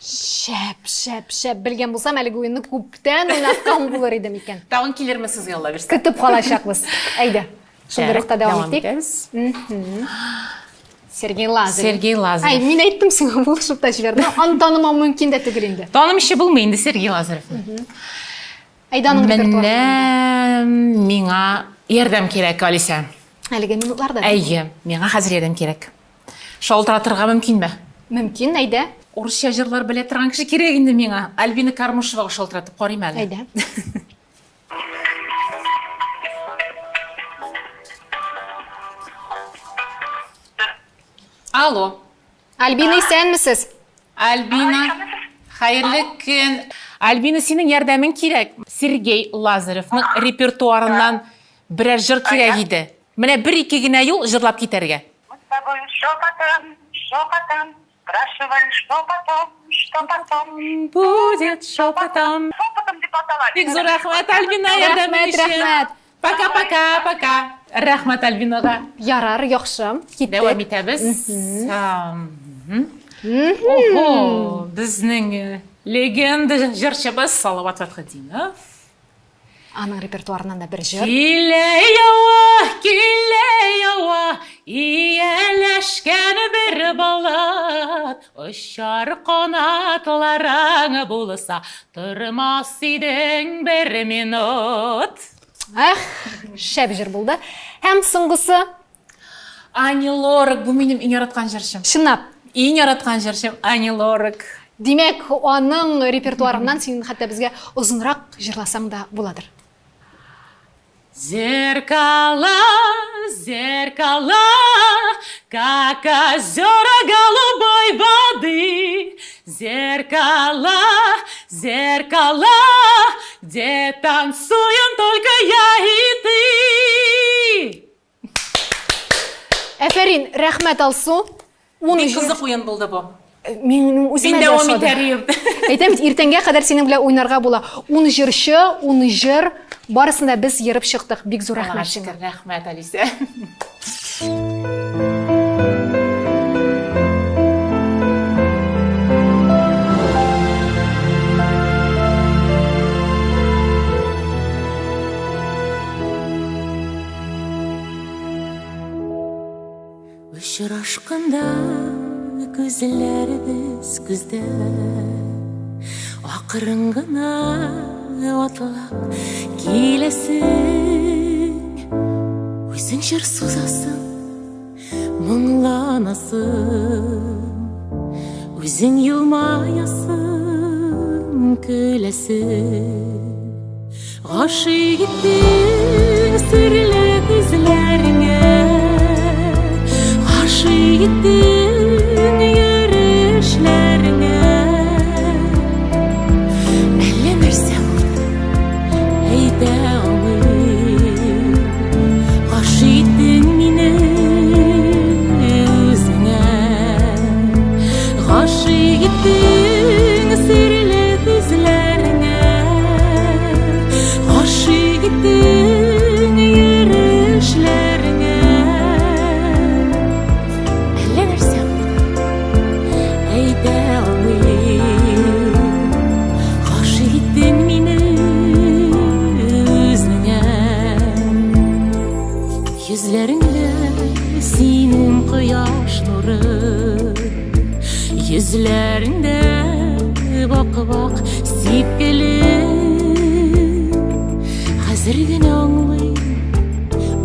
[SPEAKER 2] Шәп, шәп, шәп. Белгән булсам, әлеге уенны күптән уйнаткан булыр идем икән.
[SPEAKER 4] Тагын килерме сезгә, Алла бирсә?
[SPEAKER 2] Көтеп калачакбыз. Әйдә. Шундый
[SPEAKER 4] Так,
[SPEAKER 2] рухта дәвам
[SPEAKER 4] дәвам
[SPEAKER 2] итик.
[SPEAKER 4] итәбез.
[SPEAKER 2] Мгм. Сергей Лазарев.
[SPEAKER 4] Сергей Лазарев.
[SPEAKER 2] Ай, мин әйттем сиңа, булышып та җибәрдем. Аны танымау мөмкин дә түгел инде.
[SPEAKER 4] Танымыйча булмый инде Сергей Лазаревны.
[SPEAKER 2] Әйдә аның репертуарыннан.
[SPEAKER 4] Менә миңа ярдәм кирәк, Алисә.
[SPEAKER 2] Әлеге минутларда.
[SPEAKER 4] Әйе, миңа хәзер ярдәм кирәк. Шалтыратырга мөмкинме?
[SPEAKER 2] Мөмкин, әйдә.
[SPEAKER 4] Урысча җырлар белә торган кеше кирәк инде миңа. Альбина Кармышевага шалтыратып карыйм әле.
[SPEAKER 2] Әйдә.
[SPEAKER 4] Алло.
[SPEAKER 2] Альбина, исәнмесез?
[SPEAKER 4] Альбина, хәерле көн. Альбина, синең ярдәмең кирәк. Сергей Лазаревның репертуарыннан берәр җыр кирәк иде. Менә бер-ике генә юл җырлап китәргә.
[SPEAKER 13] Мы с тобой шепотом, шепотом, спрашивали, что потом, что потом.
[SPEAKER 3] Будет шепотом.
[SPEAKER 13] Шепотом дип атала.
[SPEAKER 4] Бик зур рәхмәт, Альбина, ярдәмең
[SPEAKER 2] Рәхмәт,
[SPEAKER 4] өчен.
[SPEAKER 2] рәхмәт.
[SPEAKER 4] Пока, пока, пока. Рәхмәт Альбинага.
[SPEAKER 2] Ярар, яхшы. Киттек.
[SPEAKER 4] Дәвам итәбез. Мгм. Ого, безнең легенда җырчыбыз Салават Фәтхетдинов.
[SPEAKER 2] Аның репертуарыннан да бер җыр.
[SPEAKER 3] Килә ява, килә ява, ияләшкән бер болыт. Очар канатларың булса, тормас идең бер минут.
[SPEAKER 2] Эх, шәп җыр булды. Һәм соңгысы.
[SPEAKER 4] Ани Лорак, бу минем иң яраткан җырчым.
[SPEAKER 2] Чынлап.
[SPEAKER 4] Иң яраткан җырчым Ани Лорак.
[SPEAKER 2] Димәк, аның репертуарыннан син хәтта безгә озынрак җырласаң да буладыр.
[SPEAKER 3] Зеркала, зеркала, как озера голубой воды. Зеркала, зеркала, где танцуем только я и ты.
[SPEAKER 2] Әфәрин, рәхмәт, Алсу.
[SPEAKER 4] Бик кызык уен булды бу.
[SPEAKER 2] Минем үземә
[SPEAKER 4] Мин
[SPEAKER 2] дә
[SPEAKER 4] дәвам
[SPEAKER 2] ошады.
[SPEAKER 4] итәр идем.
[SPEAKER 2] Әйтәм бит, иртәнгә кадәр синең белән уйнарга була. 10 җырчы, 10 җыр, барысын да без ерып чыктык. Бик зур
[SPEAKER 4] Аллага
[SPEAKER 2] рәхмәт сиңа.
[SPEAKER 4] шөкер, рәхмәт, Алисә.
[SPEAKER 3] Очрашканда күзләребез күздә, акрын гына атлап киләсең. Үзең җыр сузасың, моңланасың, үзең елмаясың, көләсең. Гашыйк иттең серле күзләреңә, гашыйк иттең йөрешләреңә. Әллә нәрсә булды, әйтә алмыйм, гашыйк иттең мине үзеңә. Гашыйк иттең серле күзләреңә, гашыйк иттең йөрешләреңә. Әллә нәрсә булды, әйтә алмыйм, гашыйк иттең мине үзеңә. Йөзләреңдә синең кояш нуры, йөзләреңдә вак-вак сипкеле. Хәзер генә аңлый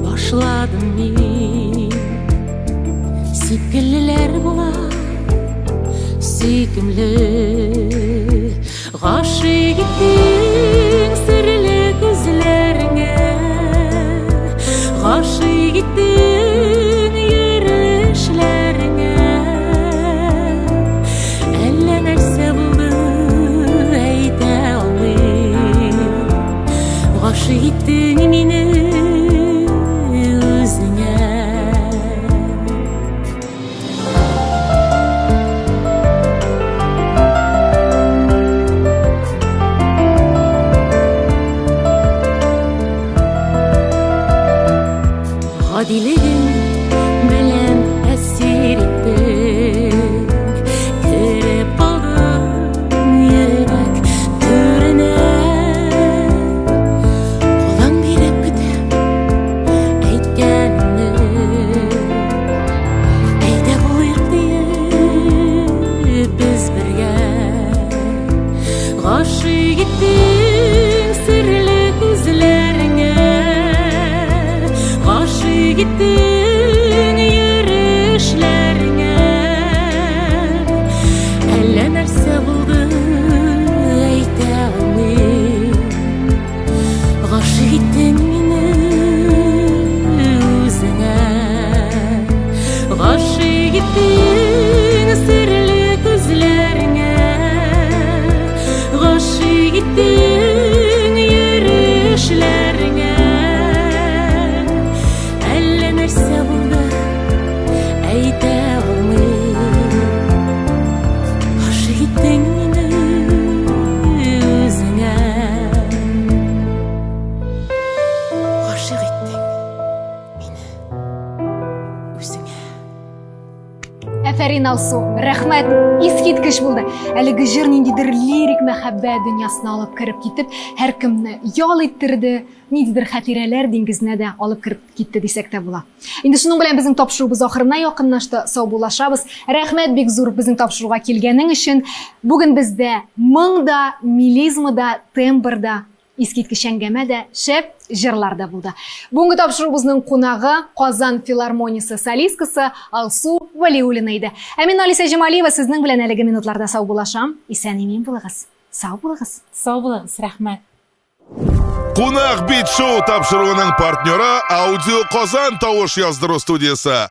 [SPEAKER 3] башладым мин, сипкеллеләр була Сөйкемле Гашыйк иттең серле күзләреңә Гашыйк иттең йөрешләреңә Әллә нәрсә булды әйтә алмыйм Гашыйк иттең мине үзеңә Гадилегең белән әсир иттең Кереп калдың йөрәк түренә Кулың биреп көтәм әйткәнне Әйдә булыйк диеп без бергә Гашыйк иттең серле күзләреңә Гашыйк иттең йөрешләреңә Әллә нәрсә булды әйтә алмыйм Гашыйк иттең мине үзеңә Гашыйк иттең серле күзләреңә Гашыйк иттең йөрешләреңә Әллә нәрсә булды әйтә алмыйм Гашыйк иттең мине үзеңә Гашыйк иттең мине үзеңә
[SPEAKER 2] Әфәрин, Алсу, рәхмәт, искиткеч булды. Әлеге җыр ниндидер лирик мәхәббәт дөньясына алып кереп китеп, һәркемне ял иттерде, ниндидер хатирәләр диңгезенә дә алып кереп китте дисәк тә була. Инде шуның белән безнең тапшыруыбыз ахырына якынлашты. Саубуллашабыз. Рәхмәт бик зур безнең тапшыруга килгәнең өчен. Бүген бездә моң да, мелизма да, тембр да, искиткеч әңгәмә дә, шәп җырлар да булды. Бүгенге тапшыруыбызның кунагы Казан филармониясе солисткасы Алсу Вәлиуллина иде. Ә мин Алисә Җамалиева сезнең белән әлеге минутларда саубуллашам. Исән-имин булыгыз. Сау булыгыз.
[SPEAKER 4] Сау булыгыз, рәхмәт.
[SPEAKER 1] Кунак бит шоу тапшыруының партнеры Аудио Казан тавыш яздыру студиясе.